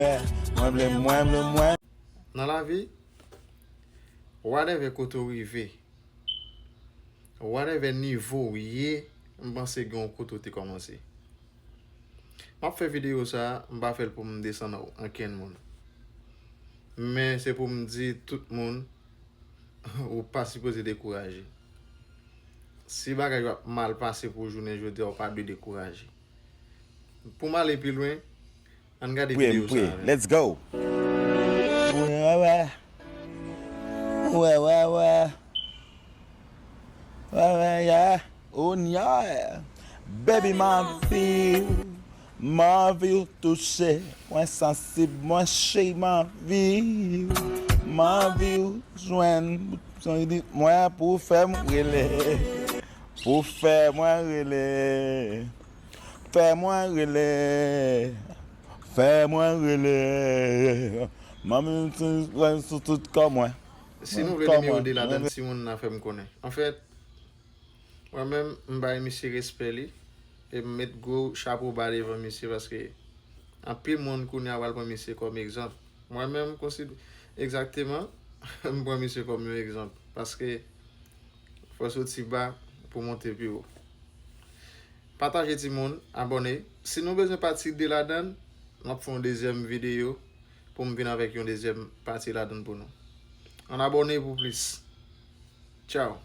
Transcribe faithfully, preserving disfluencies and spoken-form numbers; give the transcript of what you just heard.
Mwen vle, mwen vle, mwen. Nan lavi, whatever kote w rive, whatever nivo w ye, m panse gen yon kote w te kòmanse. M ap fè videyo sa, m pa fè l pou m desann ankenn moun. Men se pou m di tout moun, ou pa sipoze dekouraje. Si bagay yo ap mal pase pou jounen jodi a, ou pa dwe dekouraje. Pou m ale pi lwen, ann gade Pre, m videyo pre. Sa. Let's go. Wè, wè, wè. Wè, wè, wè. Wè, wè, yeah. Oh, yeah. Baby, m anvi w. M anvi w touche. Mwen sansib, mwen cheri, m anvi w. M anvi w jwenn. Mwen pou fè m rele. Pou fè mwen rele. Fè mwen rele. Fè mwen rele. Manmi sou tout kò mwen. Si nou vle nimewo de ladan, si moun nan fè m konnen. Anfèt, mwen menm, m bay misye respè li. E m met gwo chapo ba devan misye paske anpil moun kounye a pral pran misye kòm egzanp. Mwen menm, konsid, egzakteman, m pran misye kòm yon egzanp. Paske fò soti ba pou monte pi wo. Pataje timoun, abòne. Si nou bezwen pati de ladan, m ap fè yon dezyèm videyo pou m vin avèk yon dezyèm pati ladan pou nou. Ann abòne pou plis. Tchao.